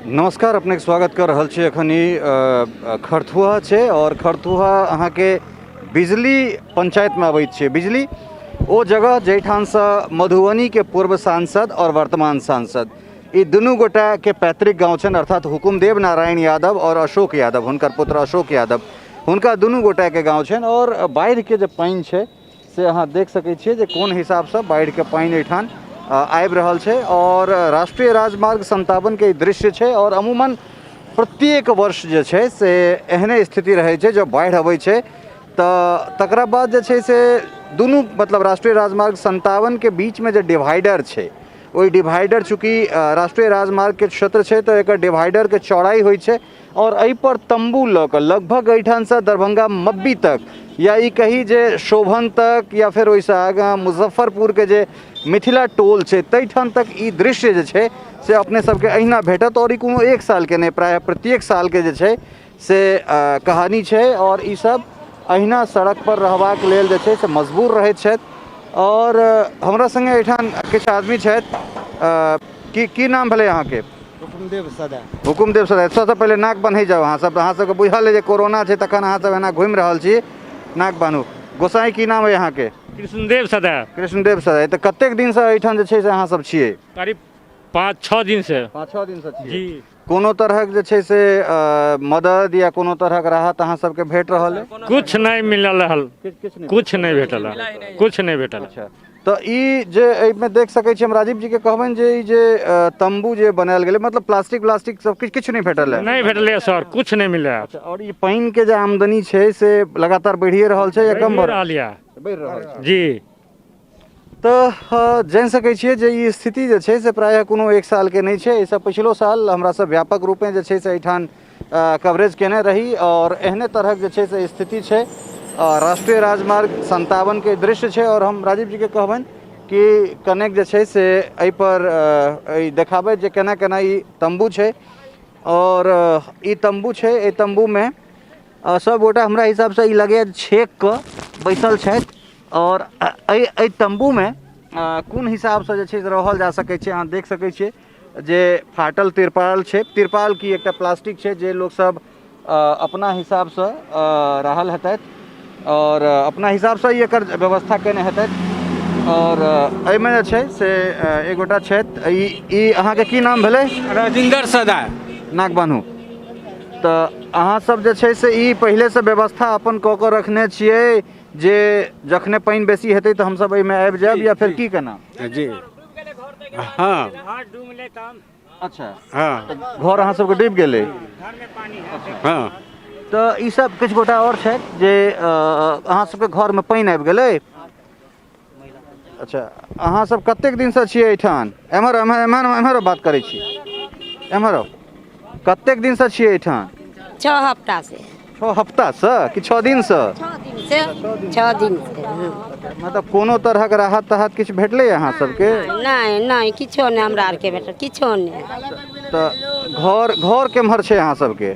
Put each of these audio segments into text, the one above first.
नमस्कार, अपनेके स्वागत कर रहल छी। एखन ई खरथुआ छै आओर खरथुआ अहाँके बिजली पंचायतमे अबैत छै। बिजली ओ जगह जाहिठामसँ मधुबनीके पूर्व सांसद आओर वर्तमान सांसद ई दुनू गोटाके पैतृक गाँव छनि, अर्थात हुकुमदेव नारायण यादव आओर अशोक यादव, हुनकर पुत्र अशोक यादव, हुनका दुनू गोटाके गाँव छनि। आओर बाढ़िके जे पानि छै से अहाँ देख सकै छियै जे कोन हिसाबसँ बाढ़िके पानि एहिठाम आबि रहल छै। आओर राष्ट्रीय राजमार्ग 57के ई दृश्य छै। आओर अमूमन प्रत्येक वर्ष जे छै से एहने स्थिति रहै छै। जब बाढ़ि अबै छै तऽ तकरा बाद जे छै से दुनू मतलब राष्ट्रीय राजमार्ग 57के बीचमे जे डिवाइडर छै, ओहि डिवाइडर चूँकि राष्ट्रीय राजमार्गके क्षेत्र छै तऽ एकर डिवाइडरके चौड़ाइ होइ छै। आओर एहिपर तम्बू लऽ कऽ लगभग एहिठामसँ दरभंगा मब्बी तक या ई कही जे शोभन तक या फेर ओहिसँ आगाँ मुजफ्फरपुरके जे मिथिला टोल छै ताहिठाम तक ई दृश्य जे छै से अपने सबके अहिना भेटत। आओर ई कोनो एक सालके नहि, प्रायः प्रत्येक सालके जे छै से कहानी छै। आओर ई सब अहिना सड़कपर रहबाक लेल जे छै से मजबूर रहैत छथि। आओर हमरा सङ्गे एहिठाम किछु आदमी छथि। की की नाम भेलै अहाँके? हुकुमदेव सदा। हुकुमदेव सदा। सबसँ पहिले नाक बन्है जाउ अहाँ सब। अहाँ सबके बुझल अइ जे कोरोना छै तखन अहाँ सब एना घुमि रहल छी, नाक बान्हू। गोसाई, की नाम अइ अहाँके? कृष्णदेव सदा। कृष्णदेव सदा। तऽ कतेक दिनसँ एहिठाम जे छै से अहाँ सब छियै? करीब 5-6 दिनसँ। 5-6 दिनसँ छियै? जी। कोनो तरहक जे छै से मदद या कोनो तरहक राहत अहाँ सबके भेट रहल अइ? कुछ नहि मिलल रहल। किछु नहि? कुछ नहि भेटल हँ, कुछ नहि भेटल। अच्छा, तऽ ई जे एहिमे देख सकै छी, हम राजीव जीके कहबनि जे ई जे तम्बू जे बनायल गेलै, मतलब प्लास्टिक व्लास्टिक सब किछु किछु नहि भेटल है? नहि भेटलै सर, कुछ नहि मिललै। अच्छा, आओर ई पानिके जे आमदनी छै से लगातार बढ़िए रहल छै या कम भऽ रहल यऽ? बढ़ि रहल छै। जी। तऽ जानि सकै छियै जे ई स्थिति जे छै से प्रायः कोनो एक सालके नहि छै। एहिसँ पछिलो साल हमरा सब व्यापक रूपे जे छै से एहिठाम कवरेज केने रही आओर एहने तरहक जे छै से स्थिति छै। राष्ट्रीय राजमार्ग 57के दृश्य छै। आओर हम राजीव जीके कहबनि कि कनेक जे छै से एहिपर एहि देखाबै जे केना केना ई तम्बू छै। आओर ई तम्बू छै, एहि तम्बूमे सब गोटा हमरा हिसाबसँ ई लगैए छेक कऽ बैसल छथि। आओर एहि एहि तम्बूमे कोन हिसाबसँ जे छै से रहल जा सकै छै, अहाँ देख सकै छियै जे फाटल तिरपाल छै, तिरपाल की एकटा प्लास्टिक छै जे लोकसब अपना हिसाबसँ रहल हेतथि आओर अपना हिसाबसँ ई एकर व्यवस्था केने हेतथि। आओर एहिमे जे छै से एक गोटा छथि। ई अहाँके की नाम भेलै? राजिंदर सदा। नाक बान्हू। तऽ अहाँ सब जे छै से ई पहिलेसँ व्यवस्था अपन कऽ कऽ रखने छियै जे जखने पानि बेसी हेतै तऽ हमसब एहिमे आबि जायब या फेर की केना? जी हाँ। अच्छा। हाँ। घर अहाँ सबके डूबि गेलै? हाँ। तऽ ई सब किछु गोटा आओर छथि जे अहाँ सबके घरमे पानि आबि गेलै। अच्छा, अहाँ सब कतेक दिनसँ छियै एहिठाम? एम्हर एम्हर एम्हर एम्हर बात करै छी, एम्हर आउ। कतेक दिनसँ छियै एहिठाम? 6 हफ्ता से। 6 हफ्तासँ कि 6 दिनसँ? 6 दिन से, 6 दिन से, हाँ। मतलब कोनो तरहक राहत ताहत किछु भेटलै अहाँ सबके? नहि नहि, किछो नहि हमरा आरके भेटल, किछो नहि। तऽ घर घर केम्हर छै अहाँ सबके?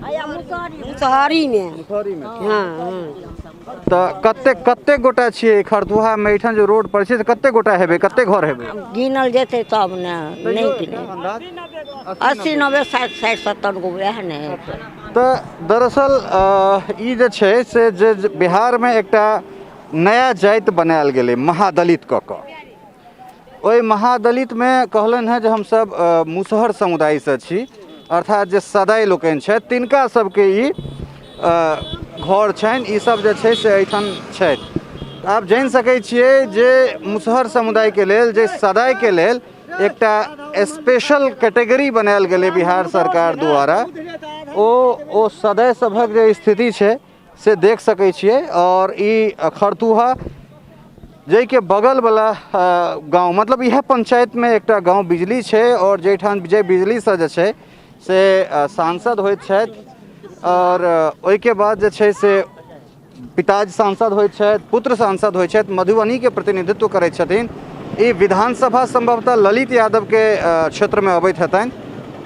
मुसहरीमे। मुसहरीमे। हाँ हाँ। तऽ कतेक कतेक गोटा छियै खरदुहामे? एहिठाम जे रोड पर छै से कतेक गोटा हेबै, कतेक घर हेबै? गिनल जेतै तब ने, नहि गिनल। 80 90 60 60 70 गो वएह ने हेतै। तऽ दरअसल ई जे छै से जे बिहारमे एकटा नया जाति बनायल गेलै महादलित कऽ कऽ, ओहि महादलितमे कहलनि हेँ जे हमसभ मुसहर समुदायसँ छी, अर्थात जे सदाइ लोकनि छथि तिनका सबके ई घर छनि, ई सब जे छै से एहिठाम छथि। आब जानि सकै छियै जे मुसहर समुदायके लेल, जे सदाइके लेल एकटा स्पेशल कैटेगरी बनायल गेलै बिहार सरकार द्वारा, ओ सदाइ सभक जे स्थिति छै से देख सकै छियै। आओर ई खरतुहा जाहिके बगलवला गाँव, मतलब इएह पंचायतमे एकटा गाँव बिजली छै आओर जाहिठाम जे बिजलीसँ जे छै से सांसद होइत छथि आओर ओहिके बाद जे छै से पिताजी सांसद होइत छथि, पुत्र सांसद होइत छथि, मधुबनीके प्रतिनिधित्व करैत छथिन। ई विधानसभा सम्भवतः ललित यादवके क्षेत्रमे अबैत हेतनि।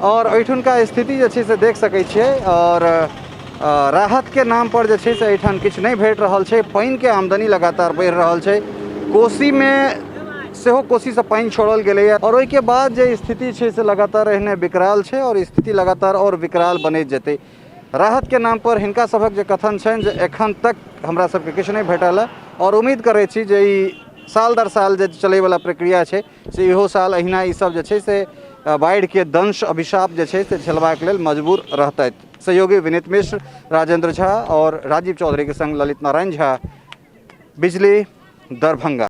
आओर एहिठुनका स्थिति जे छै से देख सकै छियै। आओर राहतके नामपर जे छै से एहिठाम किछु नहि भेट रहल छै। पानिके आमदनी लगातार बढ़ि रहल छै। कोसीमे सेहो कोसीसँ पानि छोड़ल गेलैए आओर ओहिके बाद जे स्थिति छै से लगातार एहने विकराल छै आओर स्थिति लगातार आओर विकराल बनैत जेतै। राहतके नामपर हिनका सभक जे कथन छनि जे एखन तक हमरा सबके किछु नहि भेटल हँ आओर उम्मीद करै छी जे ई साल दर साल जे चलैवला प्रक्रिया छै से इहो साल अहिना ई सब जे छै से बाढ़िके दंश अभिशाप जे छै से झेलबाक लेल मजबूर रहतथि। सहयोगी विनीत मिश्र, राजेंद्र झा और राजीव चौधरी के संग ललित नारायण झा, बिजली, दरभंगा।